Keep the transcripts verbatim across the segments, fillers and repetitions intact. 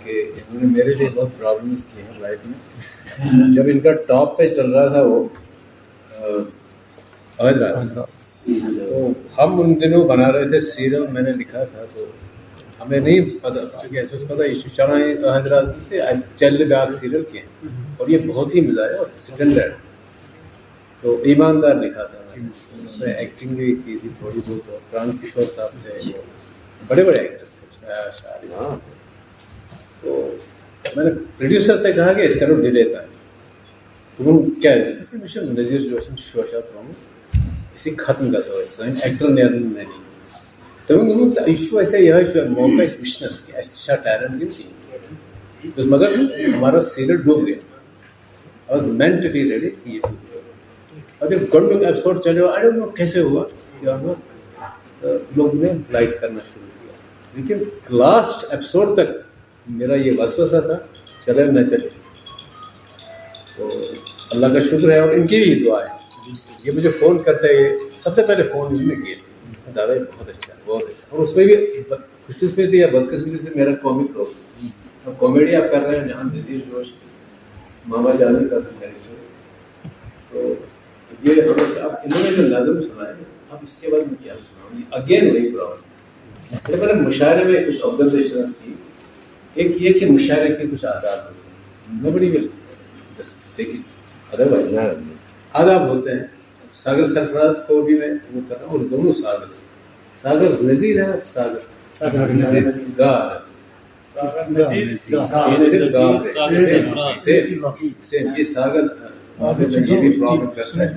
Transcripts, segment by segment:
کہ انہوں نے میرے لیے بہت پرابلمس کی ہیں لائف میں۔ جب ان کا ٹاپ پہ چل رہا تھا وہ، آ، عہد راز، تو ہم ان دنوں بنا رہے تھے سیریل، میں نے لکھا تھا، تو ہمیں نہیں پتا تھا کہ ایسا پتا ایشو چل رہا ہے عہد راز پہ، چل بیاکھ سیریل کے ہیں۔ اور یہ بہت ہی مزہ ہے اور اسٹینڈرڈ۔ تو ایماندار لکھا تھا میں نے، اس میں ایکٹنگ بھی کی تھی تھوڑی بہت، اور پرانند کشور صاحب تھے، وہ بڑے بڑے ایکٹر تھے اس میں، آیا شاہ رخ۔ تو میں نے پروڈیوسر سے کہا کہ اس کا ڈیلے تھا۔ دوٚپُن، کیٛازِ؟ دوٚپمَس، مےٚ چھُ نذیٖر جوشن شوشہ ترٛوومُت، أسۍ چھِ ختم گژھو أسۍ، سٲنۍ ایکٹر نیرن نہٕ نٔنی۔ تٔمۍ ووٚن، دوٚپُن، تہٕ یہِ چھُ اَسہِ یِہوٚے چھُ موقع اَسہِ وٕچھنَس کہِ اَسہِ چھا ٹیلنٹ کِنہٕ کِہیٖنۍ۔ دوٚپمَس، مگر ہمارا سیریل ڈوب گیا۔ I was mentally ready کہ یہ ٹوٹ گیا۔ اور جب گنڈک ایپیسوڈ چلے، I don't know کیسے ہوا، کیا ہوا، تو لوگوں نے لائک کرنا شروع کیا۔ لیکن لاسٹ ایپیسوڈ تک میرا یہ وسوسہ تھا، چلے نہ چلے۔ تو اللہ کا شکر ہے اور ان کی بھی دعا ہے۔ یہ مجھے فون کرتے ہیں، سب سے پہلے فون انہوں نے کیا، دادا یہ بہت اچھا، بہت اچھا۔ اور اس میں بھی خوش قسمتی یا بدقسمتی سے میرا کامک رول، اب کامیڈی آپ کر رہے ہیں، جہاں نذیر جوش ماما جانی کا کریکٹر۔ تو یہ ہمیں سے، اب انہوں نے جو نظم سنایا، اب اس کے بعد میں کیا سناؤں؟ اگین وہی پرابلم۔ اچھا، میں نے مشاعرے میں کچھ آبزرویشنز کی۔ ایک یہ کہ مشاعرے کے کچھ آداب ہوتے ہیں، nobody will just take it otherwise۔ آداب ہوتے ہیں۔ ساگر سرفراز کو بھی میں وہ کر رہا ہوں، اور دونوں ساگر، ساگر نذیر ہے، ساگر ساگر نذیر۔ گار ہے۔ ساگر نذیر۔ ساگر نذیر۔ سیم، سیم، یہ ساگر، آ، یہ بھی پرابلم کرتا ہے۔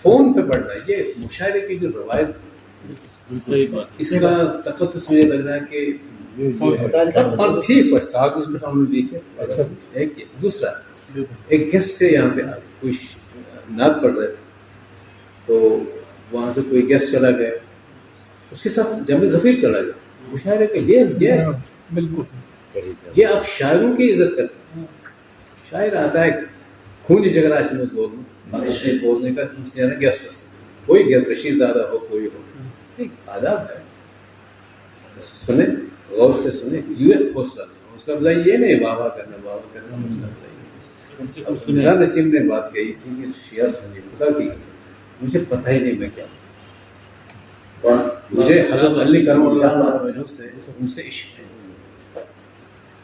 فون پہ پڑھنا، یہ مشاعرے کی جو روایت، صحیح بات ہے۔ اس کا تقدس مجھے لگ رہا ہے کہ اور ٹھیک ہے، کاغذ پہ ہم لکھے، اچھا۔ ایک یہ۔ دوسرا، ایک گیسٹ سے یہاں پہ کوئی ش-، نعت پڑھ رہے تھے، تو وہاں سے کوئی گیسٹ چلا گیا، اس کے ساتھ جم ظفیر چلا گیا۔ مشاعرے کا یہ، یہ ہاں، بالکل۔ یہ آپ شاعروں کی عزت کرتے ہیں۔ شاعر آتا ہے، خون جگر آسہِ أمِس زولمُت، پتہٕ چھُ تٔمۍ بوزنٕے کتھ، أمِس نیران گیسٹس۔ کوئی گیسٹ، رشید دادا ہو، کوئی ہو۔ ایک آداب ہے۔ سنیں، غور سے سنیں، یہ حوصلہ دیں۔ حوصلہ افزائی یہ نہیں، واہ واہ کرنا، واہ واہ کرنا، حوصلہ افزائی نہیں۔ اب رضا نسیم نے بات کہی تھی کہ شیعہ سنی، خدا کی قسم، مجھے پتہ ہی نہیں میں کیا ہوں۔ مجھے حضرت علی کرم اللہ تعالیٰ وجہ سے ان سے عشق ہے۔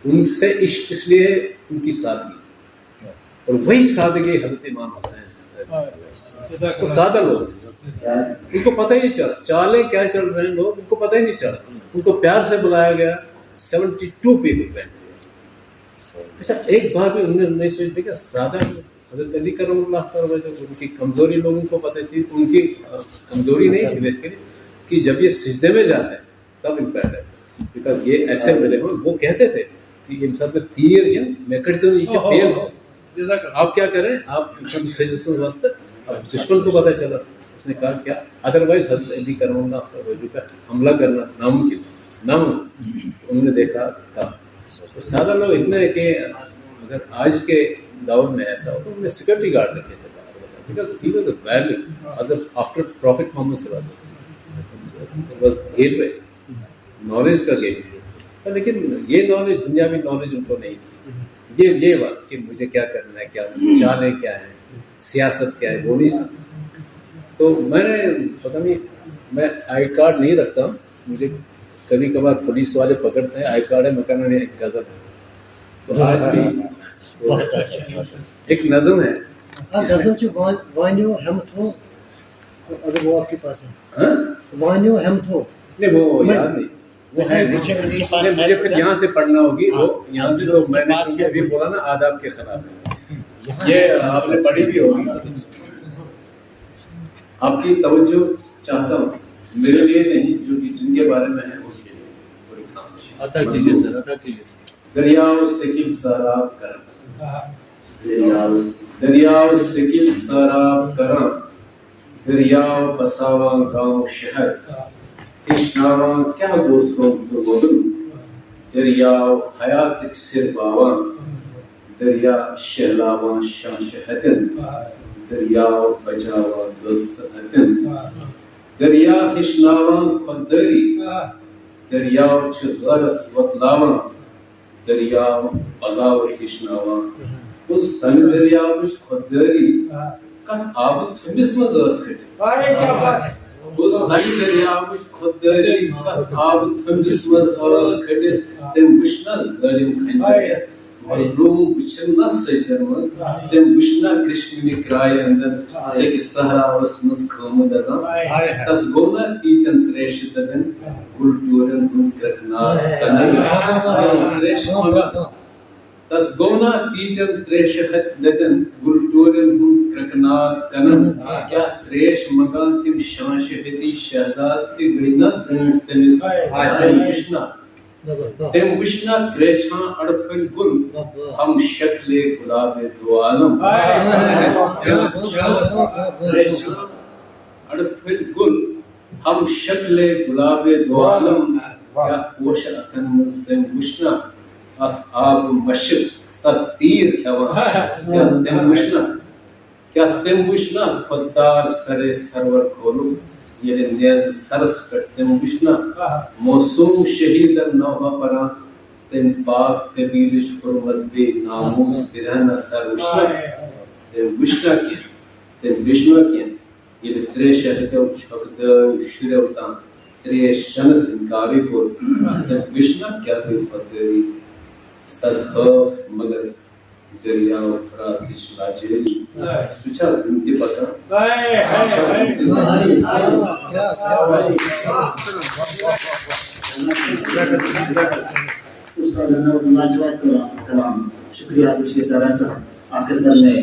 ان سے عشق اس لیے، ان کی سادگی، اور وہی سادگی حضرت امام حسین ہے۔ وہ سادہ لوگ تھے، ان کو پتہ ہی نہیں چلا چالیں کیا چل رہے ہیں لوگ، ان کو پتہ ہی نہیں چلا۔ ان کو پیار سے بلایا گیا، سیونٹی ٹو پیپل پہن گیا۔ اچھا، ایک بار بھی انہوں نے نہیں سوچا کہ سادہ لوگ، حضرت علی کرم اللہ تعالیٰ وجہ، ان کی کمزوری لوگوں کو پتہ چلی، ان کی، آ، کمزوری نہیں تھی بیسیکلی، کہ جب یہ سجدے میں جاتے ہیں تب امپیکٹ ہے۔ بیکاز یہ ایسے ملے ہوں، وہ کہتے تھے کہ یہ سب میں تیر یا میں کٹ سے نیچے اوہو۔ پین ہو۔ جزاک اللہ۔ آپ کیا کریں، آپ سجدے سے واسطے، اب دشمن کو پتہ چلا، اس نے کہا کیا؟ ادروائز حضرت علی کرم اللہ تعالیٰ وجہ پہ حملہ کرنا ناممکن، ناممکن۔ انہوں نے دیکھا، کہا۔ تو سادہ لوگ اتنے ہیں کہ اگر آج کے دور میں ایسا ہو تو انہوں نے سیکورٹی گارڈ رکھے تھے باہر، because he was a value as a after Prophet Muhammad صلی اللہ علیہ وسلم۔ It was gateway، نالج کا گیٹ وے۔ لیکن یہ نالج، دنیاوی نالج ان کو نہیں تھی۔ یہ، یہ بات کہ مجھے کیا کرنا ہے، کیا چالیں کیا ہیں، سیاست کیا ہے، وہ نہیں سمجھا۔ تو میں نے، پتہ نہیں، میں آئی کارڈ نہیں رکھتا ہوں، مجھے کبھی کبھار پولیس والے پکڑتے ہیں، آئی کارڈ ہے، میں کہنا نہیں، ایک غزل ہے۔ تو آج بھی تو ایک نظم ہے۔ ہاں، غزل چھِ وان-، وانیو ہٮ۪متھو، اگر وہ آپ کے پاس ہے۔ ہاں؟ وانیو ہٮ۪متھو۔ نہیں، وہ میں یاد نہیں۔ وہ ہے نہیں۔ مجھے ان کے پاس نہیں، ہے مجھے پھر یہاں سے پڑھنا ہوگی، وہ ہاں، یہاں سے جو تو میں نے پاس کیونکہ ہے۔ ابھی بولا نا، آداب کے خلاف ہے۔ یہ آپ نے پڑھی بھی ہوگی۔ آپ کی توجہ چاہتا ہوں، میرے لیے نہیں، جو کہ جن کے بارے میں ہے، ان کے لیے۔ عطا کیجیے سر، عطا کیجیے سر۔ دریاو سکل سہراب کرن۔ دریاو، دریاو سکل سہراب کرن۔ دریاو بساوان گام و شہر۔ ہیچھناوان کیا گوس گوم تو وگن۔ دریاو حیاتک سر باوان۔ دریا شہلاوان شانش ہتن۔ دریاو بچاوان دود سہتن۔ دریا ہیچھناوان خودداری۔ دریاو چھ غیرت وتلاوان۔ دٔریاو بغاوت ہیٚچھناوان۔ کُس دنہِ دٔریاوٕچ خۄددٲری کتھ آبہٕ تھٔمبِس منٛز ٲس کھٔٹِتھ؟ کُس دنہِ دٔریاوٕچ خۄددٲری کتھ آبہٕ تھٔمبِس منٛز ٲس کھٔٹِتھ؟ تٔمۍ وٕچھ نہ ظٲلِم کھنجر ہٮ۪تھ مظلوم وٕچھِن نہ سجدن منٛز۔ تٔمۍ وٕچھ نہ کرشمہٕ نہِ کرایہِ اندر سیٚکہِ صحراوس منٛز خٲمہٕ دزان۔ تس گوٚو نہ تیٖتٮ۪ن تریشہِ ددٮ۪ن گُل ٹوٗرٮ۪ن ہُنٛد کرٛٮ۪کھ ناد کنن۔ تریشہِ منٛگان تس گوٚو نہ تیٖتٮ۪ن تریشہِ ہتہِ ددٮ۪ن گُل ٹوٗرٮ۪ن ہُنٛد کرٛٮ۪کھ ناد کنن۔ کیٛاہ تریش منٛگان تِم شانٛشہِ ہتی شہزاد تہِ گٔے نہ درٛٲنٛٹھۍ تٔمِس۔ تٔمۍ وٕچھ نہ تٔمۍ وٕچھ نہ تریشان اڑپھٔلۍ گُل ہم شکلے گلاب دو عالم۔ تریشان اڑپھٔلۍ گُل ہم شکلے گلاب دو عالم۔ کیٛاہ پوشہٕ اتھن منٛز تٔمۍ وٕچھ نہ اکھ آبہٕ مشک ست تیٖر کھٮ۪وان؟ کیٛاہ تٔمۍ وٕچھ نہ کیٛاہ تٔمۍ وٕچھ نہ خۄددار سرے سرور کھولُن ییٚلہِ نیزٕ سرس پٮ۪ٹھ تٔمۍ وٕچھ نہ موسوم شہیدن نوحہ پران؟ تٔمۍ پاک قبیلٕچ حرمت بیٚیہِ ناموس برہنہ سر وٕچھ نہ؟ تٔمۍ وٕچھ نہ کینٛہہ؟ تٔمۍ وٕچھ نہ کینٛہہ؟ ییٚلہِ تریشہِ ہتیو چھۄکہٕ دٲوۍ شُرٮ۪و تام تریش چنس انکارٕے کوٚر، تٔمۍ وٕچھ نہ کیٛاہ گٔے خۄددٲری؟ صد حٲف مگر دٔریاو فراتٕچ لاچٲری۔ سُہ چھا وُنہِ تہِ پکان؟ سُہ چھا وُنہِ تہِ پکان؟ استاد انور لاجواب کلام، کلام۔ شکریہ، بشیر دارا صاحب۔ آخر کر میں